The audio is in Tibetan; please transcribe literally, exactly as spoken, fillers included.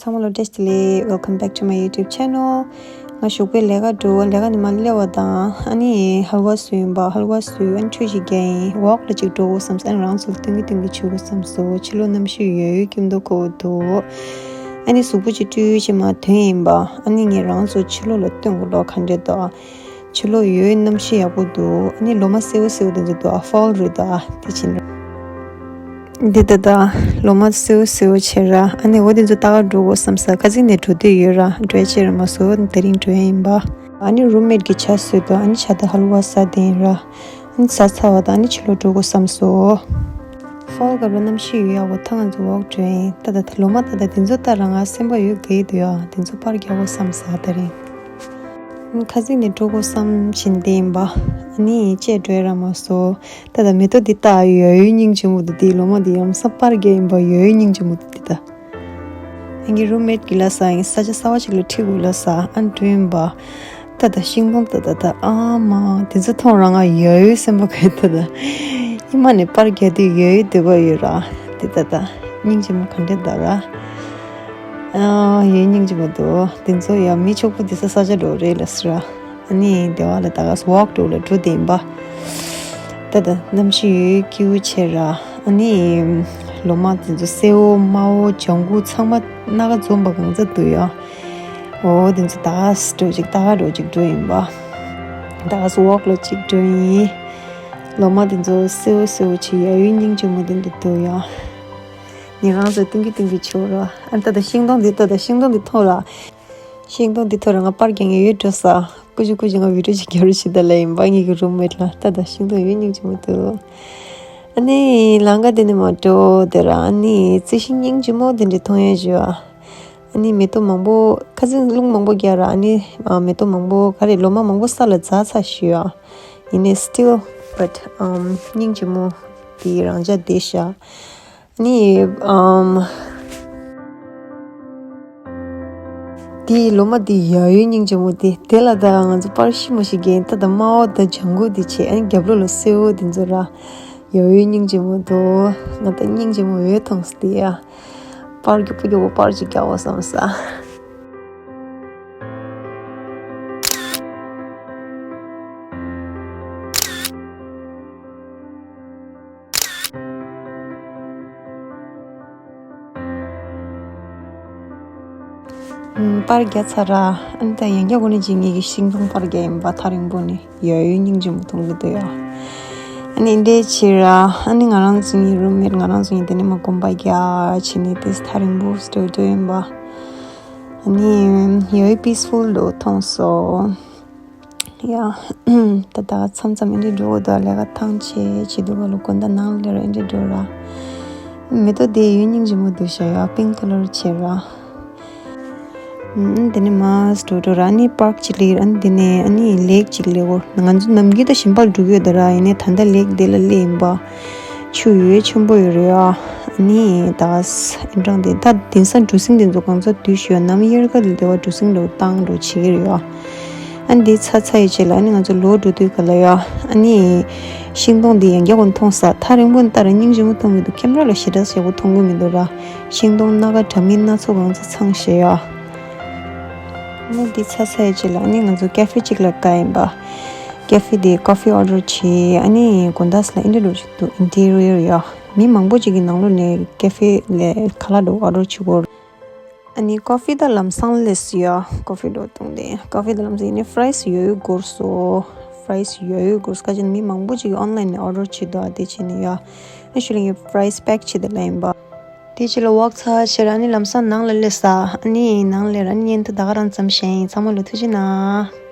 ཚང་མ་ལ་བཀྲ་ཤིས་བདེ་ལེགས། Welcome back to my YouTube channel. ང་ཞོགས་པའི་ལས་ཀ་འགྲོ། ལས་ཀ་ནས་མར་སླེབས་པ་དང་ཨ་ནི་ཧལ་ཝ་བཟོས་ཡིན་པ། ཧལ་ཝ་བཟོས། ཨ་ནི་ཁྲུས་ཅིག་བརྒྱབ་ཡིན། ཝོག་ལ་ཅིག་འགྲོ་དགོས་བསམ་སོང་། ཨ་ནི་རང་ཚོ་ལ་སྟོན་གྱི་སྟོན་གྱི་བྱེད་དགོས་བསམ་སོང་། ཕྱི་ལོགས་གནམ་གཤིས་ཡོད་ཡོད་སྐྱིད་མདོག་ཁ་པོ་འདུག་ཨ་ནི་གཟུགས་པོ་ཅིག་བཀྲུས་བྱས་མར་ཐོན་ཡིན་པ། ཨ་ནི་ངས་རང་ཚོ་ཕྱི་ལོགས་ལ་སྟོན་དགོས་ལོ། ག་འདྲས་འདུག་ཕྱི་ལོགས་ཡོད་གནམ་གཤིས་ཡག་པོ་འདུག་ཨ་ནི་ལོ་མ་སེར་པོ་སེར་པོ་དེ་ཚོ་འདུག་ཨ་ཕོལ་རེད་འདུག་ཨ་དེ་ཕྱིན་ར། འདི་ད་ད་ལོ་མ་སེར་པོ་སེར་པོ་བྱས་ར། ཨ་ནི་འོ་དེ་ཚོ་ལྟ་ག་འགྲོ་དགོས་བསམ་ས། ཁ་སང་ནས་འགྲོ་འདོད་ཡོད་ར། འགྲོ་ཡ་བྱས་ར་མ་སོང་། དེ་རིང་འགྲོ་ཡ་ཡིན་པ། ཨ་ནི་རུམ་མེཊ་གིས་ཇ་བཟོས་འདུག་ཨ་ནི་ཇ་དང་ཧལ་ཝ་ཟ་བསྡད་ཡིན་ར། ཨ་ནི་ཟ་ཚར་བ་དང་ཨ་ནི་ཕྱི་ལོགས་འགྲོ་དགོས་བསམ་སོང་། ཕོལ་སྐབས་ལ་གནམ་གཤིས་ཡོད་ཡག་པོ། ད་ང་ཚོ་ཝོག་འགྲོ་ཡིན། ད་ད་ལོ་མ་ད་ད་དེ་ཚོ་ལྟ་ར་ང་སེམས་པ་ཡོད་དགའ་ཡི་འདུག་ཡ། དེ་ཚོ་པར་རྒྱག་དགོས་བསམ་ས་དེ་རིང་། ཁ་སང་ནས་འགྲོ་དགོས་བསམ་བྱས་བསྡད་ཡིན་པ། ཨ་ནི་བཅས་འགྲོ་ཡ་ར་མ་སོང་། ད་ད་མེ་ཏོག་འདི་ལྟ་ཡོད་ཡོད་སྙིང་རྗེ་མོ་འདུག་དེ་ལོ་མ་འདི་ཡང་ས་པར་རྒྱག་ཡིན་པ། ཡོད་ཡོད་སྙིང་རྗེ་མོ་འདུག་དེ་ད། ཨ་ནི་རུམ་མེཊ་གིས་ལབ་ས་ཡིན། ས་ཆ་གསར་པ་ཅིག་ལ་ཁྲིད་དགོས་ལབ་ས། ཨ་ནི་འགྲོ་ཡིན་པ། ད་ད་ཤིང་སྡོང་ད་ད་ད་ཨ་མ་དེ་ཚོ་མཐོང་ར་ང་ཡོད་ཡོད་སེམས་པ་གས། ད་ད་ཉི་མ་ནས་པར་རྒྱག་དུས་ཡོད་ཡོད་འདོད་པ་ཡོད་ར། དེ་ད་ད་སྙིང་རྗེ་མོ་ག་འདྲས་འདུག་ར། ཨ་ཡོད་སྙིང་རྗེ་མོ་འདུག་དེ་ཚོ་ཡ་མི་ཕྱུག་པོ་དེ་ཚོ་ས་ཆ་འགྲོ་རེད་ལབ་ས་ར། ཨ་ནི་སྡེ་བ་ལ་ད་ག་ཝོག་འགྲོ་ལ་འགྲོ་བསྡད་ཡིན་པ། ད་ད་གནམ་གཤིས་ཡོད་སྐྱིད་པོ་བྱས་ར། ཨ་ནི་ལོ་མ་དེ་ཚོ་སེར་པོ་དམར་པོ་ལྗང་གུ་ཚང་མ་སྣ་ཁ་འཛོམས་པ་གང་ཚ་འདུག་ཡ། འོ་དེ་ཚོ་ད་ག་འགྲོ་ཅིག་ད་ག་འགྲོ་ཅིག་འགྲོ་ཡིན་པ། ད་ག་ཝོག་ལ་ཅིག་འགྲོ་ཡིན། ལོ་མ་དེ་ཚོ་སེར་པོ་སེར་པོ་བྱས་ཡ། ཡོད་སྙིང་རྗེ་མོ་དེ་འདུག་འདུག་ཡ། ངས་རང་ཚོ་སྟོན་གྱི་སྟོན་གྱི་བྱེད་ར། ཨ་ད་ད་ཤིང་སྡོང་འདི་ད་ད་ཤིང་སྡོང་འདི་མཐོང་ར། ཤིང་སྡོང་འདི་མཐོང་ར་ང་པར་རྒྱག་མཁན་ཡོད་འགྲོ་ས། ཀུ་ཅི་ཀུ་ཅི་ང་བི་ཌིའོ་ཅིག་རྒྱག་རོགས་བྱེད་ད་ལབ་ཡིན་པ། ངེད་ཀྱི་རུམ་མེཊ་ལ། ད་ད་ཤིང་སྡོང་ཡོད་སྙིང་རྗེ་མོ་འདུག་ཨ་ནི་ལམ་ཁ་དེ་ནས་མར་འགྲོ་དེ་ར། ཨ་ནི་རྩི་ཤིང་སྙིང་རྗེ་མོ་དེ་འདྲ་མཐོང་ཡ་བྱུང་། ཨ་ནི་མེ་ཏོག་མང་པོ། ཁ་སང་རླུང་མང་པོ་རྒྱག་ར། ཨ་ནི་ཨ་མེ་ཏོག་མང་པོ་ག་རེ་ལོ་མ་མང་པོ་ས་ལ་འཛག་ཚར་ཞུ་ཡ། ཡིན་ནའི་still but um སྙིང་རྗེ་མོ་དེའི་རང་འཇགས་བསྡད་ཤག་ནི་ཨམ། དེའི་ལོ་མ་དེ་ཡ་ཡོད་སྙིང་རྗེ་མོ་དེ། དེ་ལ་ད་ང་ཚོ་པར་ཤི་མོ་ཞིག་རྒྱན། ད་ད་དམར་པོ་དང་ལྗང་གུ་དེ་བྱས། ཨ་ནི་རྒྱབ་ལོགས་ལ་སེར་པོ་དེ་ཚོ་ར་ཡ་ཡོད་སྙིང་རྗེ་མོ་འདུག་ང་ད་སྙིང་རྗེ་མོ་ཡོད་མཐོང་སྟེ་ཡ། པར་རྒྱུག་པོ་རྒྱུག་པོ་པར་ཅིག་རྒྱག་པ་བསམ་ས། ཨུམ། པར་རྒྱག་ཚར་ར། ཨ་ནི་ད་ཡང་བསྐྱར་གོ་ནི་ཅིག་ངེད་ཀྱི་ཤིང་སྡོང་པར་རྒྱག་ཡིན་པ། ཐག་རིང་པོ་ནས་ཡ་ཡོད་སྙིང་རྗེ་མོ་མཐོང་གི་འདུག་ཡ། ཨ་ནི་འདྲས་བྱས་ར། ཨ་ནི་ང་རང་ཚོ་གཉིས་རུམ་མེཊ་ང་རང་ཚོ་གཉིས་དེ་ནས་མར་གོམ་པ་རྒྱག་བྱས་ནས་དེ་ཐག་རིང་པོ་སྟོད་སྟོད་ཡིན་པ། ཨ་ནི་ཡ་ཡོད་པིས་ཕུལ་འདུག་མཐོང་སོང་། ཡ། ད་ད་མཚམས་མཚམས་ཨེ་འདྲས་འགྲོ་དགོས་འདུག་ལས་ཀ་ཐང་ཆད་བྱེད་འདུག་ག་ལོ། དགོང་དག་ནང་ལ་ལེར་ཨེ་འདྲས་འགྲོ་ར། མེ་ཏོག་དེ་ཡོད་སྙིང་རྗེ་མོ་འདུག་ཤག་ཡ། པིང་ཀ་ལར་བྱས་ར། ཨ་དེ་ནས་མར་འགྲོ་འགྲོ་ར། ཨ་ནི་པརྐ་ཅིག་སླེབས། ཨ་ནི་དེ་ནས་ཨ་ནི་ལེག་ཅིག་སླེབས་འོ། ང་ཚོ་ནམ་རྒྱུན་ད་ཞིམ་པར་འགྲོ་གི་ཡོད་ད་ར། ཡིན་ནའི་ད་ལྟ་ལེག་དེ་ལ་སླེབས་ཡིན་པ། ཆུ་ཡོད་ཆེན་པོ་ཡོད་རེད་ཡ། ཨ་ནི་ད་ཨེ་འདྲས་དེ་ད་དེང་སང་གྲུ་གཟིངས་དེ་ཚོ་གང་ཚ་དུས་ཤོད་ནམ་དབྱར་ཁ་ལ་དེ་བ་གྲུ་གཟིངས་འགྲོ་བཏང་འགྲོ་བྱེད་ཀྱི་རེད་ཡ། ཨ་ནི་འདི་ཚ་ཚ་ཡི་རྗེས་ལ་ཨ་ནི་ང་ཚོ་ལོག་འགྲོ་དུས་ག་ལ་ཡ། ཨ་ནི་ཤིང་སྡོང་འདི་ཡང་བསྐྱར་ཁོ་མཐོང་ས། ཐག་རིང་པོ་ནས་ལྟ་ར་སྙིང་རྗེ་མོ་མཐོང་གི་འདུག་ཁེམ་ར་ལ་ཞེ་དྲག་ཞེ་པོ་མཐོང་གི་མི་འདུག་ར། ཤིང་སྡོང་སྣ་ཁ་འདྲ་མིན་སྣ་ཚོགས་གང་ཚ་ཚང་ཞེ་ཡ། ཨ་ནི་འདི་ཚ་ཚ་ཡི་རྗེས་ལ་ཨ་ནི་ང་ཚོ་ཀེ་ཧྥེ་གཅིག་ལ་བཀག་ཡིན་པ། ཀེ་ཧྥེ་དེ་ཀོ་ཧྥི་ཨོ་ཌར་བྱས། ཨ་ནི་དགོང་དག་ལ་ཨེ་འདྲས་འགྲོ་ཅིག་འདུག་ཨིན་ཊི་རི་ཡར་ཡ། མི་མང་པོ་ཅིག་གི་ནང་ལོགས་ནས་ཀེ་ཧྥེ་ལ་ཁ་ལག་འདྲ་ཨོ་ཌར་བྱེད་དགོས། ཨ་ནི་ཀོ་ཧྥི་ད་ལམ་སང་སླེབས་སོང་ཡ། ཀོ་ཧྥི་འགྲོ་བཏང་སྟེ། ཀོ་ཧྥི་ད་ལམ་སང་ཡིན་ནའི་ཕ་རའི་སི་ཡོད་ཡོད་འགོར་སོང་། ཕ་རའི་སི་ཡོད་ཡོད་འགོར་སོང་། ཁ་ཅིག་མི་མང་པོ་ཅིག་གིས་ཨོན་ལའིན་ནས་ཨོ་ཌར་བྱེད་འདུག་ཨ་དེ་བྱས་ནས་ཡ། ཨ་ནི་ཤུལ་ལ་ངས་ཕ་རའི་སི་པེག་བྱེད་དེ་ལ་ཡིན་པ། དེ་རྗེས་ལ་ཝོག་ཚར་བྱས་ར་ཨ་ནི་ལམ་སང་ནང་ལ་སླེབས་ས། ཨ་ནི་ནང་སླེབས་ར་ཨ་ནི་བརྙན་ཐུང་ད་ག་རང་ཙམ་བཞག་ཡིན། ཚང་མ་ལ་ཐུགས་རྗེ་གནང་།